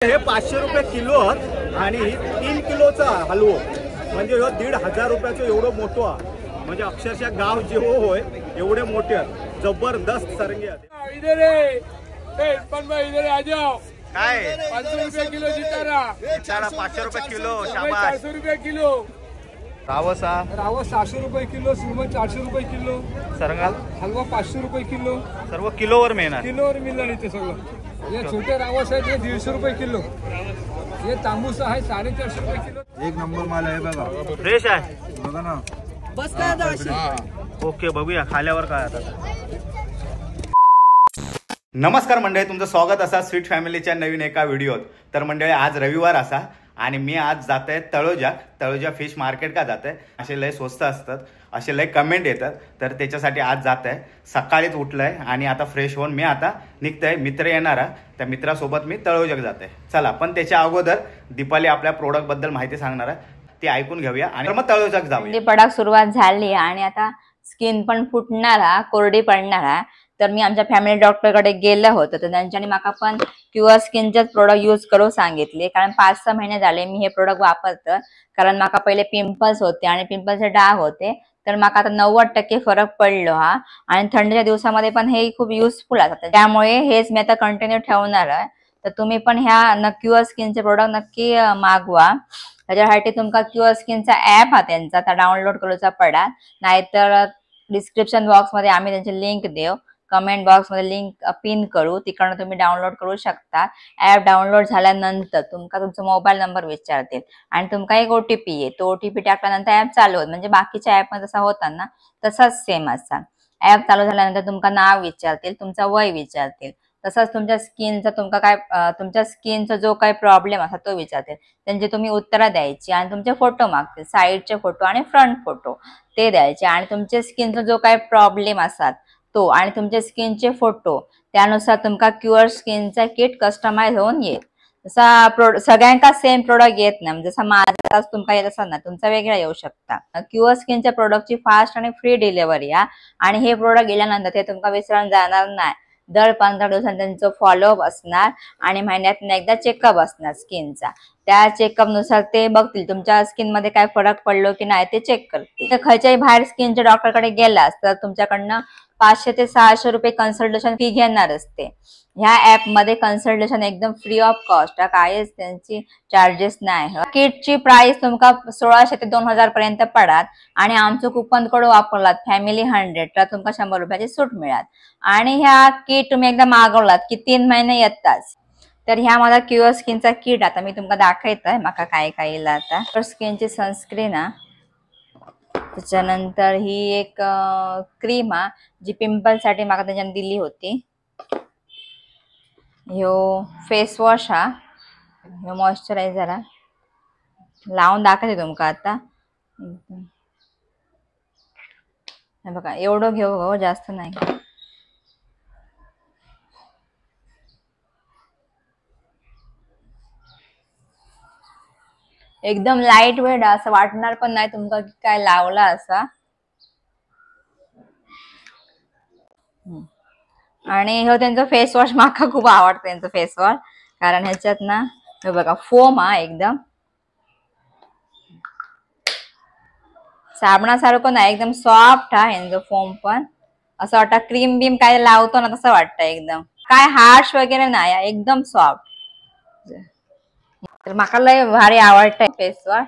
हे 500 रुपये किलो आणि 3 किलोचा हलवो म्हणजे ह्यो 1500 रुपयाचं एवढं मोठं आहे, म्हणजे अक्षरशः गाव जेवो होय एवढे मोठे आहेत, जबरदस्त सरंगे आहेत। इधर है इरफान भाई, इधर आ जाओ। काय 500 रुपये किलो जितारा, जितारा 500 रुपये किलो, शाबाश। 400 रुपये किलो रावस, रावस 700 रुपये किलो, सुरमई 400 रुपये किलो, सरंगाल हलवा 500 रुपये किलो, सर्व किलोवर मिळणार, किलोवर मिळणार इथे सगळं। ये छोटे रावस आहेत हे 150 रुपये किलो, ये तांबूस आहे 450 रुपये किलो। एक नंबर माल आहे बघा, फ्रेश आहे बघा ना। बस काय ओके, बघूया खाल्यावर काय आता। नमस्कार मंडळी, तुमचं स्वागत असा स्वीट फॅमिलीच्या नवीन एका व्हिडिओत। तर मंडळी आज रविवार असा आणि मी आज जात आहे तळोजा, तळोजा फिश मार्केट का जात आहे। असे लय स्वस्त असतात, असे लय कमेंट येतात, तर त्याच्यासाठी आज जात आहे। सकाळीच उठलं आहे आणि आता फ्रेश होऊन मी आता निघतोय। मित्र येणार आहे, त्या मित्रासोबत मी तळोजाक जात आहे। चला, पण त्याच्या अगोदर दीपाली आपल्या प्रोडक्टबद्दल माहिती सांगणार आहे, ती ऐकून घेऊया आणि मग तळोजाक जाऊया। पडाक सुरुवात झाली आणि आता स्किन पण फुटणार, कोरडी पडणार। तर मी आमच्या फॅमिली डॉक्टरकडे गेलं होतं, तर त्यांच्यानी माका पण क्युअर स्किनचेच प्रोडक्ट यूज करू सांगितले, कारण 5-6 महिने झाले मी हे प्रोडक्ट वापरतं। कारण माका पहिले पिंपल्स होते आणि पिंपल्सचे डाग होते, तर माका आता 90% फरक पडलो हा। आणि थंडीच्या दिवसामध्ये पण हे खूप युजफुल असतात, त्यामुळे हेच मी आता कंटिन्यू ठेवणार आहे। तर तुम्ही पण ह्या क्युअर स्किनचे प्रोडक्ट नक्की मागवा। त्याच्यासाठी तुमका क्युअर स्किनचा ऍप हा त्यांचा, त्या डाउनलोड करूचा पडा, नाहीतर डिस्क्रिप्शन बॉक्समध्ये आम्ही त्यांची लिंक देऊ, कमेंट बॉक्समध्ये लिंक पिन करू, तिकडनं तुम्ही डाउनलोड करू शकता। ॲप डाउनलोड झाल्यानंतर तुमका तुमचा मोबाईल नंबर विचारतील आणि तुमका एक OTP येईल, तो OTP टाकल्यानंतर ॲप चालू होत, म्हणजे बाकीच्या ॲपमध्ये जसा होता ना तसाच सेम असा। ॲप चालू झाल्यानंतर तुमका नाव विचारतील, तुमचा वय विचारतील, तसंच तुमच्या स्किनचा तुमका काय तुमच्या स्किनचा जो काही प्रॉब्लेम असा तो विचारतील, त्यांची तुम्ही उत्तरं द्यायची आणि तुमचे फोटो मागतील, साईडचे फोटो आणि फ्रंट फोटो ते द्यायचे आणि तुमच्या स्किनचा जो काही प्रॉब्लेम असतात तो आणि तुमच्या स्किनचे फोटो, त्यानुसार तुमका क्युअर स्किनचा किट कस्टमाइज होऊन येईल। जसा सगळ्यांका सेम प्रोडक्ट येत नाही, जसा माझा तुमका येत असा ना तुमचा वेगळा येऊ शकता। क्युअर स्किनच्या प्रोडक्टची फास्ट आणि फ्री डिलिव्हरी हा, आणि हे प्रोडक्ट गेल्यानंतर ते तुमका विसरून जाणार नाही। दर 15 दिवसांनी त्यांचं फॉलोअप असणार आणि महिन्यातून एकदा चेकअप असणार स्किनचा, त्या चेकअप नुसार ते बघतील तुमच्या स्किन मध्ये काय फरक पडलो की नाही ते चेक करतील। खयच्याही बाहेर स्किनच्या डॉक्टरकडे गेलास तर तुमच्याकडनं 500 ते 600 रुपये कन्सल्टेशन फी घेणार असते। ह्या ऍप मध्ये कन्सल्टेशन एकदम फ्री ऑफ कॉस्ट, काहीच त्यांची चार्जेस नाही। किटची प्राइस तुमका 1600 ते 2000 पर्यंत पडात आणि आमचं कुपन कोड वापरलात फॅमिली 100 तर तुमका 100 रुपयाची सूट मिळात। आणि ह्या किट तुम्ही एकदा मागवलात की 3 महिने येतात। तर ह्या माझा क्युअर स्किनचा किट आता मी तुमका दाखवतोय माका काय काय येईल आता। क्युअर स्किनची सनस्क्रीन, त्याच्यानंतर ही एक क्रीम हा जी पिंपल साठी माका त्यांच्याने दिली होती, ह्यो फेस वॉश हा, ह्यो मॉइश्चरायझर हा, लावून दाखवते तुमका आता। बघा एवढं घेऊ हो, जास्त नाही। एकदम लाईट वेट, असं वाटणार पण नाही तुमका की काय लावला असा। आणि हो त्यांचं फेस वॉश माका खूप आवडतं त्यांचं फेस वॉश, कारण ह्याच्यात ना हे बघा फोम हा एकदम साबणासारखं नाही, एकदम सॉफ्ट हा यांचं फोम पण, असं वाटतं क्रीम बीम काय लावतो ना तसं वाटतं, एकदम काय हार्श वगैरे नाही, एकदम सॉफ्ट। तर माका लय भारी आवडतं फेस वॉश।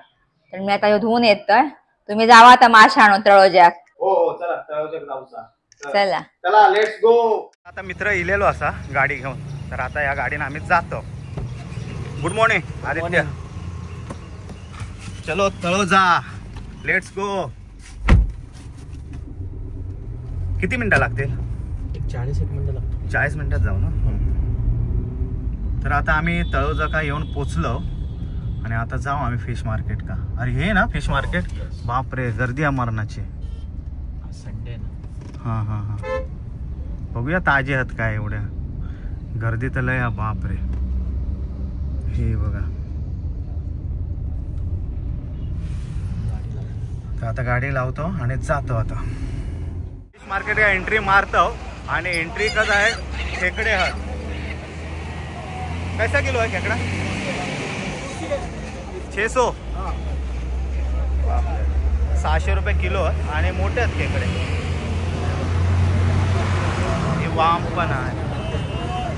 तर मी आता धुवून येतोय, तुम्ही जावा आता माशा आणू तळोजाक। हो हो चला तळोजाक जाऊचा, चला चला let's go. आता मित्र इलेलो असा गाडी घेऊन, तर आता या गाडीने आम्ही जातो। गुड मॉर्निंग आदित्य, चलो तळोजा let's go. किती मिनिटं लागतील? 40 मिनिटं लागतील। 40 मिनिटात जाऊ ना। तर आता आम्ही तळोजा का येऊन पोचलो आणि आता जाऊ आम्ही फिश मार्केट का। अरे हे ना फिश मार्केट, बापरे गर्दी आहे मरणाची, संडे ना। हां हां हां बघूया ताजे आहेत काय, एवढ्या गर्दी तर लय, बापरे। हे बघा, तर आता गाडी लावतो आणि जातो आता फिश मार्केट का एंट्री मारतो आणि एंट्री कसं आहे खेकडे हत कैसा किलो है खेकडा? 600. 600 रुपये किलो आणि मोठे आहेत खेकडे. हे वाम पण आहे.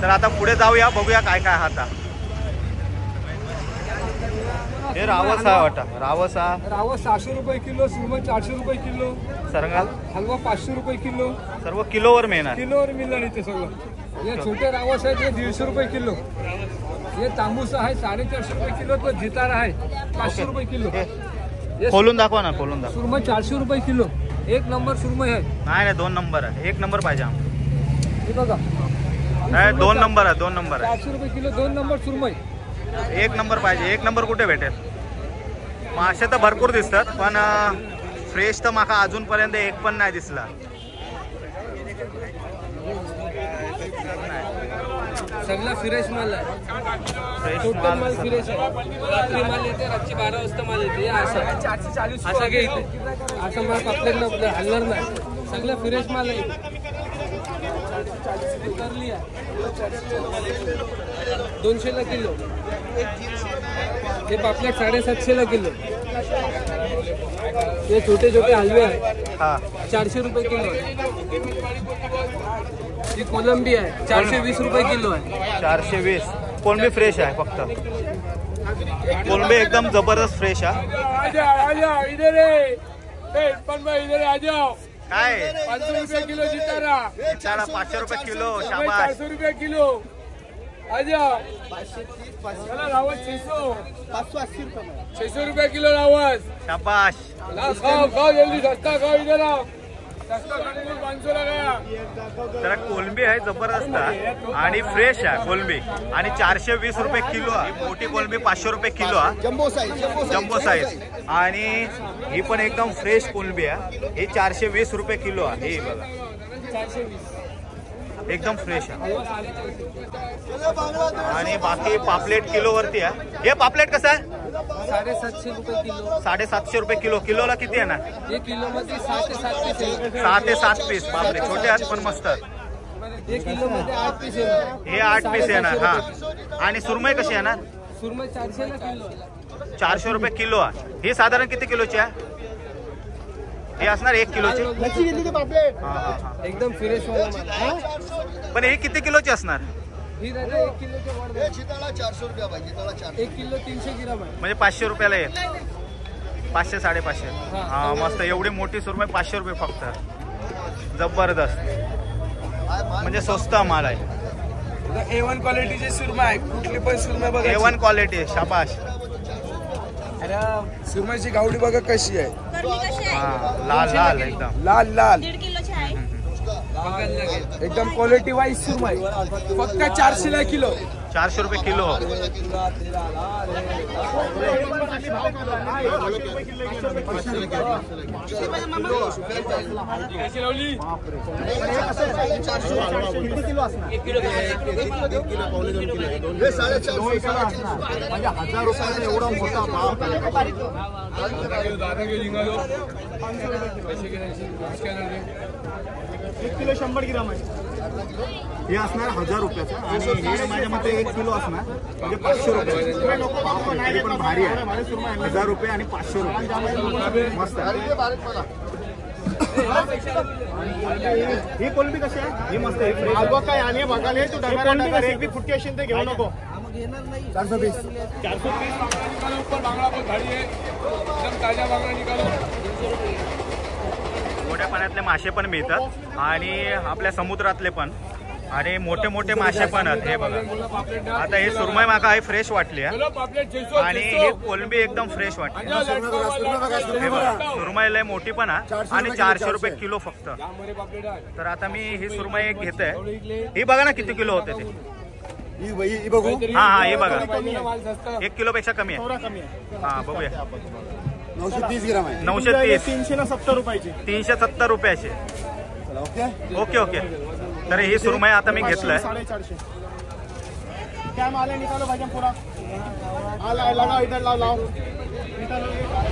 तर आता पुढे जाऊया, बघूया काय काय आता. हे रावस हा वाटा, रावस हा. रावस 600 रुपये किलो, सुरमई 400 रुपये किलो, सरंगाल हलवा 500 रुपये किलो. सर्व किलोवर मिळणार? किलोवर मिळणार इथे सगळं. हे छोटे रावस आहेत, हे 150 रुपये किलो. हे तांबूस आहे 450 रुपये किलो. तो जितारा आहे 500 रुपये किलो. खोलून दाखवा ना, खोलून दाखवा. सुरमई 400 रुपये किलो. एक नंबर सुरमई आहे. नाही नाही, 2 नंबर आहे. 1 नंबर पाहिजे आम्हाला. हे बघा, नाही 2 नंबर आहे, 2 नंबर आहे. 400 रुपये किलो, 2 नंबर सुरमई. 1 नंबर पाहिजे. 1 नंबर कुठे भेटेल? मासे तर भरपूर दिसतात पण फ्रेश तर माका अजूनपर्यंत एक पण नाही दिसला. सगळा फ्रेश माल आहे. टोटल माल फ्रेश आहे. रात्री माल येते, रातची 12 वाजता माल येते. असं 440 असं घे इथे. असं माल आपल्याला हलणार नाही. सगळं फ्रेश माल आहे. करली आहे 200 ला किलो. हे पापलेट 750 ला किलो. हे छोटे छोटे हलवे आहे 400 रुपये किलो आहे. ही कोलंबी आहे 420 रुपये किलो आहे. 420. कोलंबी फ्रेश आहे फक्त. कोलंबी एकदम जबरदस्त फ्रेश आहे. काय 500 रुपये किलो जितारा. जितारा 500 रुपये किलो. शाबाश. 400 रुपये किलो. आजा रावस 600 600 रुपये किलो रावस. शाबाश. खाओ खाओ जल्दी, सस्ता खाओ, इधर आओ. सस्ता खाने को 500 लगाया. तर कोलंबी आहे जबरदस्त आणि फ्रेश आहे कोलंबी. आणि 420 रुपये किलो आहे. मोठी कोलंबी 500 रुपये किलो आहे. Jumbo size, jumbo size. आणि ही पण एकदम फ्रेश कोलंबी आहे. ही 420 रुपये किलो आहे. ही बघा एकदम फ्रेश आहे. आणि बाकी पापलेट किलो वरती आहे. हे पापलेट कसं आहे? 750 रुपये किलो. 750 रुपये किलो. किलोला किती आहे ना? किलो मध्ये 6 ते 7 पीस. 6 ते 7 पीस. बापरे, छोटे आहेत पण मस्त. किलो मध्ये 8 पीस येणार. हे 8 पीस येणार. हा. आणि सुरमई कशी येणार? सुरमई 400 ला किलो. 400 रुपये किलो आहे. ही साधारण किती किलोची आहे? हे असणार 1 किलोची. एकदम फ्रेश. पण हे किती किलोची असणार? ही दादा 1 किलोच्या वर. 400 रुपये पाहिजे. 1 किलो 300 ग्राम आहे. म्हणजे 500 रुपयाला येईल. 500 550. हा मस्त. एवढी मोठी सुरमई 500 रुपये फक्त. जबरदस्त. म्हणजे स्वस्त माल आहे. A1 क्वालिटीची सुरमई आहे. कुठली पण सुरमई बघा, A1 quality. शाबाश. सुरमईची गावडी बघा कशी आहे. लाल लाल एकदम लाल लाल एकदम क्वालिटी वाईज सुरमई. फक्त 400 ला किलो. 400 रुपये किलो. एक किलो 100 ग्राम आहे. हे असणार 1000 रुपयाचं. आणि हे माझ्या मते 1 किलो असणार म्हणजे 500 रुपये. तरी पण भारी आहे. 1000 रुपये आणि 500 रुपये. मस्त आहे. ही कोलंबी कशी आहे? ही मस्त आहे. काय आणि बघायला तू डबा एक बी फुटी असेल ते घेऊ नको. 420 420 ऊपर बांगड़ा बहुत भारी है. एकदम ताजा बांगड़ा निकालो. मोठ्या पाण्यातले मासे पण मिळतात आणि आपल्या समुद्रातले पण. आणि मोठे मोठे मासे पण आहेत. हे बघा आता हे सुरमई माका हे फ्रेश वाटली आणि हे कोलंबी एकदम फ्रेश वाटली. हे बघा सुरमई लय मोठी पण आहे आणि 400 रुपये किलो फक्त. तर आता मी ही सुरमई एक घेते. ही बघा ना किती किलो होते ते. हा हा हे बघा 1 किलो पेक्षा कमी आहे. हा बघूया. 930 ग्राम आहे. 930. 370 रुपयाची. 370 रुपयाची. Okay okay. तर ही सुरमई आता मी घेतलंय. 450. क्या माल है निकालो भाईजान पूरा. लगाओ इधर लाओ लाओ.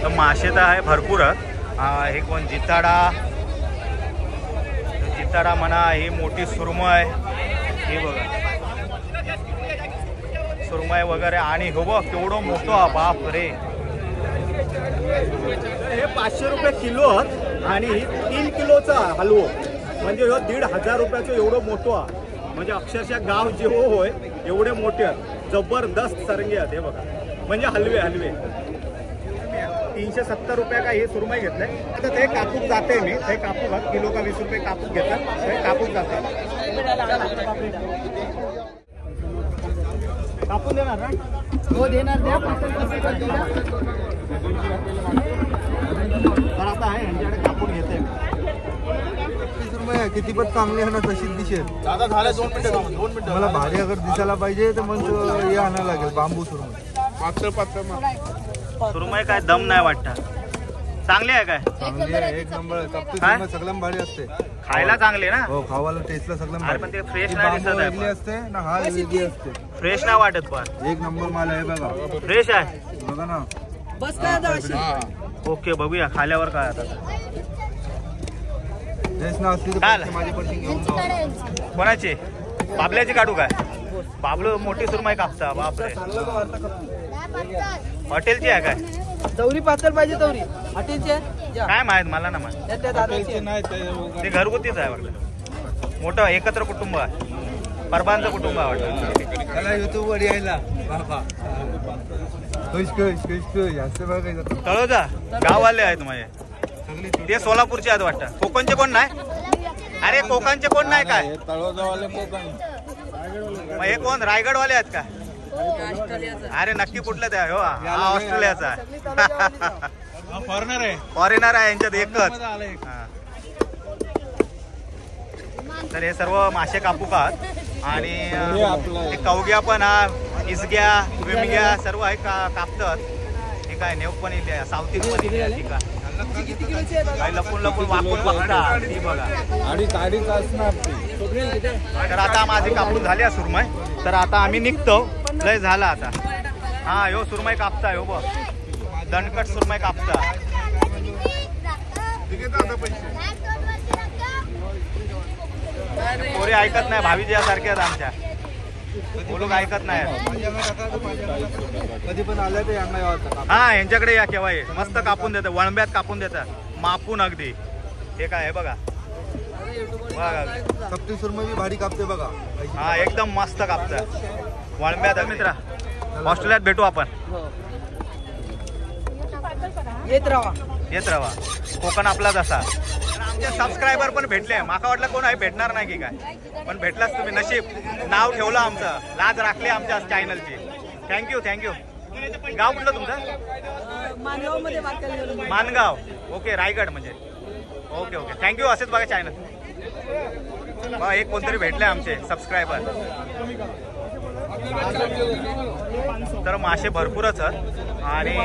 तर मासे तर आहे भरपूर. हे कोण जिताडा, जिताडा म्हणा, ही मोठी सुरमई. हे बघा सुरमई वगैरे. आणि हो बघ केवढं मोठं, बाप रे. हे 500 रुपये किलो आणि 3 किलोचा हलवो म्हणजे ह्यो 1500 रुपयाचं एवढं मोठं, म्हणजे अक्षरशः गाव जेव होय एवढे मोठे आहेत, जबरदस्त सरंगे आहेत. हे बघा म्हणजे हलवे हलवे 370 रुपये का हे सुरमई घेतलंय. आता ते कापूक जाते मी, ते कापूक किलो का 20 रुपये कापूक घेतात, ते कापूक जाते. कापून देणार ना? हो देणार, द्या. तर आता आहे यांच्याकडे कापून घेते. सुरमई किती पण चांगली आहे ना तशीच दिसेल दादा. झालं 2 मिनिटं, 2 मिनिटं. मला भारी अगर दिसायला पाहिजे तर मग हे आणायला लागेल बांबू सुरमई. पातळ पातळ सुरमई काय दम नाही वाटत. चांगली आहे काय? चांगली आहे, एक नंबर. कपटी सगळ्यात भारी असते खायला, चांगली ना? हो खावायला टेस्टला सगळ्यात भारी. पण ते फ्रेश नाही दिसत आहे. असते ना हा वेगळी असते, फ्रेश नाही वाटत पण. एक नंबर माल आहे बघा, फ्रेश आहे बघा ना. बस काय आता? ओके बघूया खाल्यावर काय आता. फ्रेश ना असली तर माझी पण घेऊन जाऊ. कोणाची? बाबल्याची काढू काय? बाबलो मोठी सुरमई कापता, बापरे. हॉटेलची आहे काय? दौरी पातळ पाहिजे, दौरी हॉटेलची आहे काय माहित मला ना माहित. ते घरगुतीच आहे वाटतं, मोठं एकत्र कुटुंब आहे, परबांचं कुटुंब आहे वाटतं. युट्यूबवर यायला बाबा तळोजा गाववाले आहेत माझे, ते सोलापूरचे आहेत वाटतं. कोकणचे कोण नाही? अरे कोकणचे कोण नाही काय? मग हे कोण रायगडवाले आहेत का? अरे नक्की कुठलं ते? हो हा ऑस्ट्रेलियाचा आहे, फॉरेनर आहे, फॉरेनर आहे यांच्यात एकच. तर हे सर्व मासे कापूकात आणि कवग्या पण हा, इसग्या विमग्या सर्व आहे कापतात. हे काय नेव पण इथे सावती पण इथे काय लपून लपून वाकून बघता ती बघा. तर आता माझी कापून झाली आहे सुरमई, तर आता आम्ही निघतो. लय झाला आता. हा ह्यो सुरमई कापता, ह्यो बघ दणकट सुरमई कापता. पोरे ऐकत नाही, भावीजिया सारखे आहेत आमच्या, बोलूक ऐकत नाही. कधी पण आलं तर यांना. हा यांच्याकडे या केव्हा ये, मस्त कापून देतात, वळंब्यात कापून देतात मापून अगदी. हे काय आहे बघा बघा, कपटी सुरमई भारी कापते बघा. हा एकदम मस्त कापतात वळंब्यात. मित्रा ऑस्ट्रेलियात भेटू आपण. येत राहा, येत राहा, कोकण आपलाच असा. आमचे सबस्क्रायबर पण भेटले, माका वाटलं कोण आहे भेटणार नाही की काय, पण भेटलाच तुम्ही. नशीब नाव ठेवलं आमचं, लाज राखली आमच्या चॅनलची. Thank you thank you. गाव कुठलं तुमचं? मानगाव. ओके रायगड म्हणजे. Okay okay thank you. असेच बघा चॅनल. बघा एक कोणतरी भेटले आमचे सबस्क्रायबर. तर मासे भरपूरच आहेत आणि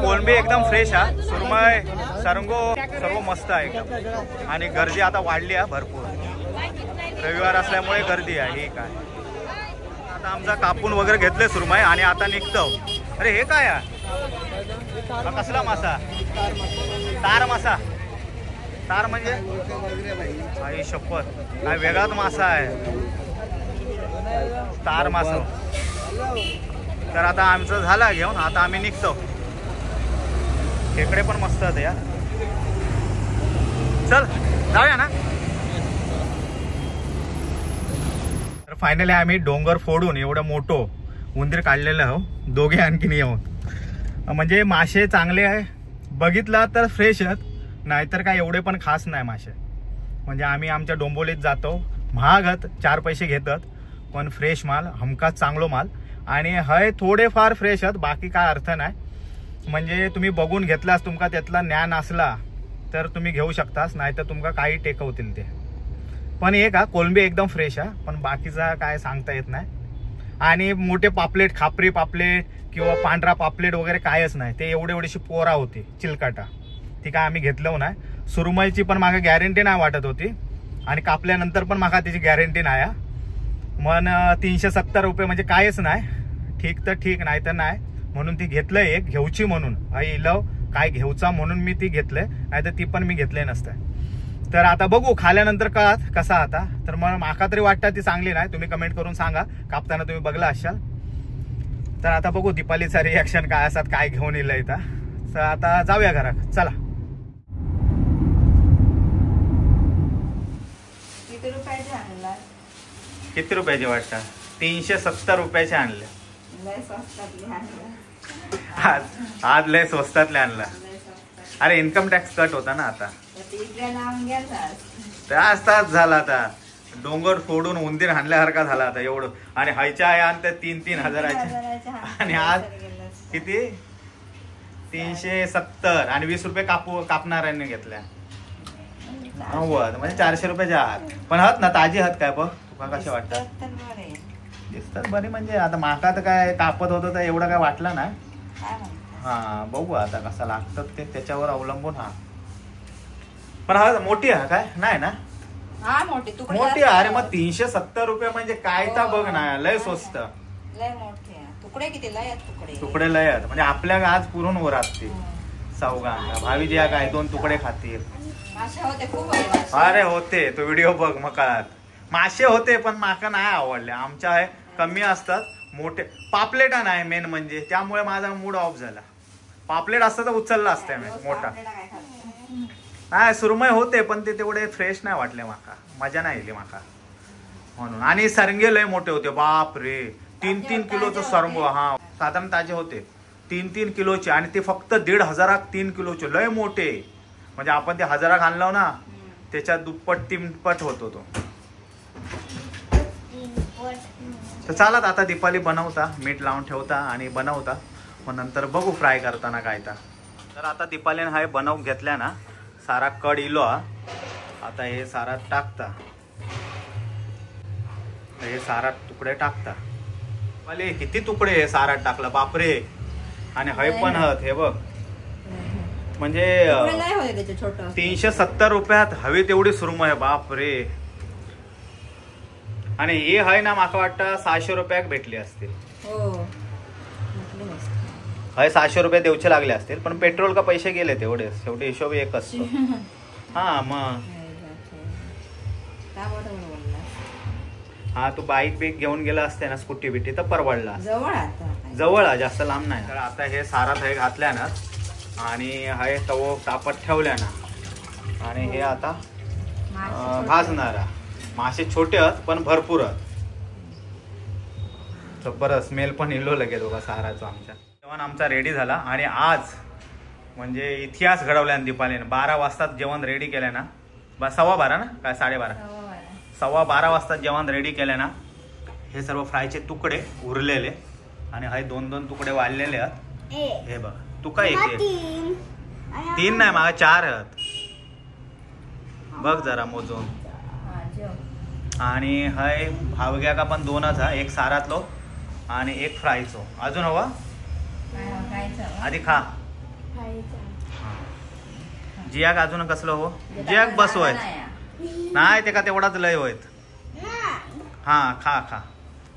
कोलंबी एकदम फ्रेश आहे, सुरमई सरंगो सर्व मस्त आहे एकदम. आणि गर्दी आता वाढली आहे भरपूर, रविवार असल्यामुळे गर्दी आहे. हे काय आता आमचा कापून वगैरे घेतले सुरमई आणि आता निघतो. अरे हे काय आहे? कसला मासा? तार मासा. तार म्हणजे आई शपथ काय वेगळाच मासा आहे तार मासा. तर आता आमचं झालं घेऊन, आता आम्ही निघतो. खेकडे पण मस्त आहेत यार. चल जाऊया ना. तर फायनली आम्ही डोंगर फोडून एवढं मोठं उंदीर काढलेलं हो दोघे आणखीन येऊन. म्हणजे मासे चांगले आहे बघितला तर फ्रेश आहेत, नाहीतर काय एवढे पण खास नाही मासे. म्हणजे आम्ही आमच्या डोंबोलीत जातो, महाग आहेत, 4 पैसे घेतात, पण फ्रेश माल, हमखास चांगलो माल. आणि हय थोडेफार फ्रेश आहेत, बाकी काय अर्थ नाही. म्हणजे तुम्ही बघून घेतलास, तुमका त्यातला ज्ञान असला तर तुम्ही घेऊ शकतास, नाहीतर तुमका काही टेकवतील ते. पण एक हा कोलंबी एकदम फ्रेश आहे, पण बाकीचा काय सांगता येत नाही. आणि मोठे पापलेट, खापरी पापलेट किंवा पांढरा पापलेट वगैरे कायच नाही. ते एवढे एवढीशी पोरा होती चिलकाटा, ती काय आम्ही घेतलं नाही. सुरमईची पण मागे गॅरंटी नाही वाटत होती, आणि कापल्यानंतर पण मागा त्याची गॅरंटी नाही. मन 370 रुपये म्हणजे कायच नाही. ठीक तर ठीक, नाही तर नाही, म्हणून ती घेतलं एक घेऊची म्हणून. आई लव काय घेऊचा म्हणून मी ती घेतलंय, नाही तर ती पण मी घेतले नसतं. तर आता बघू खाल्यानंतर कळत कसा आता. तर मग माका तरी वाटतं ती चांगली नाही, तुम्ही कमेंट करून सांगा कापताना तुम्ही बघला असाल. तर आता बघू दीपालीचा रिॲक्शन काय असतात, काय घेऊन येईल इथं. तर आता जाऊया घरात, चला. किती रुपयाचे आणला? किती रुपयाचे वाटतात? 370 रुपयाचे आणले. आज आज लय स्वस्तातले आणला. अरे इन्कम टॅक्स कट होता ना आता, तास तास झाला आता. डोंगर फोडून उंदीर हाणल्यासारखा झाला आता एवढं. आणि हायच्या आहे आणि त्या 3-3 हजाराच्या. आणि आज किती? 370 आणि 20 रुपये कापणाऱ्यांनी घेतल्या. 90 म्हणजे 400 रुपयाच्या आहात. पण हत ना ताजी हत काय बघ तुका कसे वाटतात? दिसतात बरे. म्हणजे आता माका तर काय कापत होतं तर एवढं काय वाटलं ना. हा बघू आता कसं लागतात ते त्याच्यावर अवलंबून. हा पण हा मोठी हा काय नाही ना? हा मोठी मोठी. अरे मग 370 रुपये म्हणजे काय तर बघ ना, लय स्वस्त. लय मोठी तुकडे. किती लय तुकडे? तुकडे लय आहेत म्हणजे आपल्या आज पुरून उरात ते चौघांना. भावी जिया काय 2 तुकडे खातील. अरे होते तो व्हिडिओ बघ मग कळात. मासे होते पण माका नाही आवडले. आमच्या आहे कमी असतात मोठे. पापलेटा नाही मेन म्हणजे, त्यामुळे माझा मूड ऑफ झाला. पापलेट असतं तर उचलला असतं मी मोठा. नाही सुरमई होते पण ते तेवढे फ्रेश नाही वाटले माका, मजा नाही आली माका म्हणून. आणि सरंगे लय मोठे होते बाप रे, 3-3 किलोचं सरंगो. हा साधारण ताजे होते 3-3 किलोचे. आणि ते फक्त 1,500 3 किलोचे, लय मोठे. म्हणजे आपण ते 1000 आणलो ना त्याच्यात दुप्पट 3पट होतो तो. तर चालत आता दीपाली बनवता, मीठ लावून ठेवता आणि बनवता, मग नंतर बघू फ्राय करताना काय. तर आता दीपालीने हा बनवून घेतल्या ना सारा कड इलो. आता हे सारा टाकता, हे सारा तुकडे टाकता. दीपाली किती तुकडे हे सारा टाकला बापरे. आणि हय पण हत हे बघ म्हणजे 370 रुपयात हवी तेवढी सुरमई बाप रे. आणि हे हय ना माका वाटतं 600 रुपयाक भेटली असतील. हय 600 रुपये देवचे लागले असतील पण पेट्रोल का पैसे गेले तेवढे. शेवटी हिशोब एक असतो. हा मग हा तू बाईक बीक घेऊन गेला असते ना स्कूटी बिटी तर परवडला. जवळ जास्त लांब नाही. तर आता हे सारात हे घातल्या ना आणि हे तवो तापत ठेवल्या ना आणि हे आता भाजणारा. मासे छोटे आहेत पण भरपूर आहेत. बरं स्मेल पण इलो लगेच बघा साराचा. आमच्या जेवण आमचा रेडी झाला. आणि आज म्हणजे इतिहास घडवला दीपालीने. 12 वाजता जेवण रेडी केलं ना, 12:15 ना काय 12:30, 12:15 वाजता जेवण रेडी केलं ना. हे सर्व फ्रायचे तुकडे उरलेले आणि हे 2-2 तुकडे वाढलेले आहेत. हे बघ तुका एक 3 नाही मागा 4 आहेत बघ जरा मोजून. आणि हय भावग्या का पण 2च हा, एक सारातलो आणि एक फ्रायचो. अजून हवा आधी खा. जियाक अजून कसलं हो? जियाक बसवाय नाही ते का तेवढाच लय होत. हा खा खा.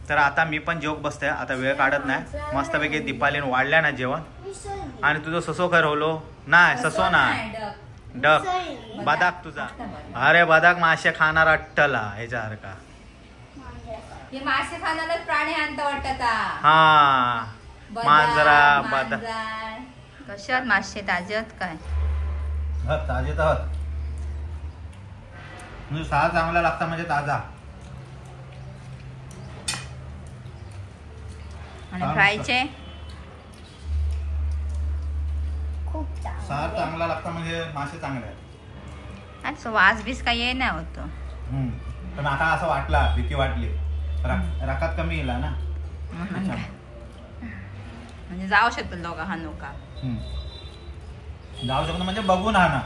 तर आता मी पण जेवक बसते, आता वेळ काढत नाही. मस्तपैकी दीपालीने वाढल्या ना जेवण. आणि तुझं ससो खर होलो नाही? ससो नाही डक बदाक तुझा. अरे बदाक मासे खाणार अट्टला ह्याच्यासारखा. मासे खाणारा प्राणी आणता वाटत. हा मांजरा बदाक. कशात मासे ताजे आहेत काय? ताजे तर म्हणजे सार चांगला लागता म्हणजे ताजा. आणि फ्रायचे सार चांगला लागता म्हणजे मासे चांगले आहेत. आज वास बीस काही ये नाही होतो. पण आता असं वाटला भीती वाटली रकात कमी येईल ना म्हणजे जाऊ शकतो लोक हा नोका जाऊ शकतो म्हणजे बघून हा ना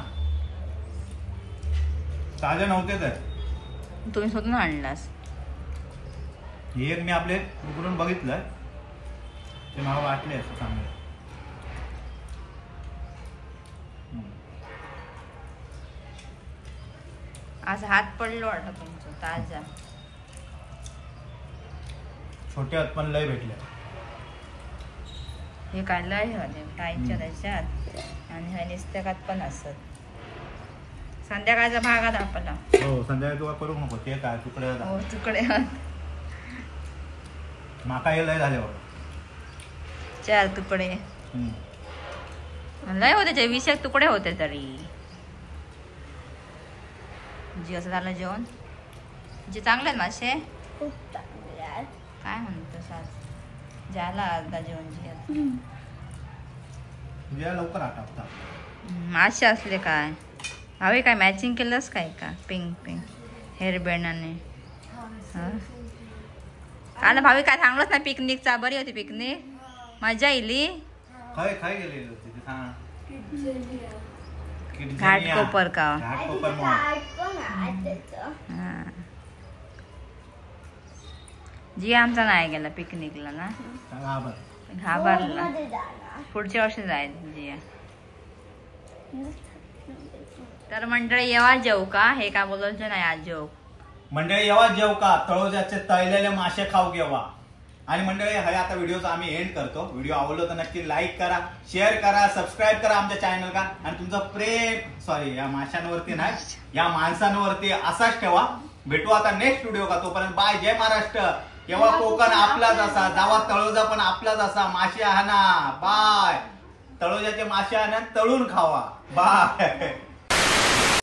ताजे नव्हते तर तुम्ही शोधून आणलास. एक मी आपले उघडून बघितलं ते मला वाटले असं चांगलं. आज हात पडलो वाटत तुमचं ताजा. छोटे हात पण लय भेटले. हे काय लय होते फ्रायच्या त्याच्यात आणि हे निस्तकात पण असत. संध्याकाळच्या भागात आपला. हो संध्याकाळी तुला करू नको ते काय तुकडे. हो तुकडे. माका हे लय झाले बाबा. 4 तुकडे लय होते, 20 एक तुकडे होते तरी. जी असं झालं जेवण. जे चांगले आहेत मासे. खूप चांगले आहेत. काय म्हणतो सास झाला अर्धा जेवण. जी लवकर आटपता मासे असले काय हवे काय मॅचिंग केलंस काय का पिंक पिंक हेअर बँडाने. काल भावी काय सांगलंच ना पिकनिकचा. बरी होती पिकनिक, मजा येली. खय खय गेलेली होती ते सांग. घाटकोपर का. घाटकोपर. जी आमचा नाही गेला पिकनिकला ना, घाबरला. पुढच्या वर्षी जाईल जिया. तर मंडळी येवा जेव का हे का बोलायचं नाही आज जेव. मंडळी येवा जेव का तळोजाचे तळलेले मासे खाऊ घेवा. आणि मंडळी हे आता व्हिडिओचा आम्ही एंड करतो. व्हिडिओ आवडलो तर नक्की लाईक करा, शेअर करा, सबस्क्राईब करा आमच्या चॅनल का. आणि तुमचं प्रेम सॉरी या माशांवरती नाही या माणसांवरती असाच ठेवा. भेटू आता नेक्स्ट व्हिडिओ का, तोपर्यंत बाय. जय महाराष्ट्र. येवा कोकण आपलाच असा, जावा तळोजा पण आपलाच असा. मासे आणा, बाय. तळोजाचे मासे आणा, तळून खावा. बाय.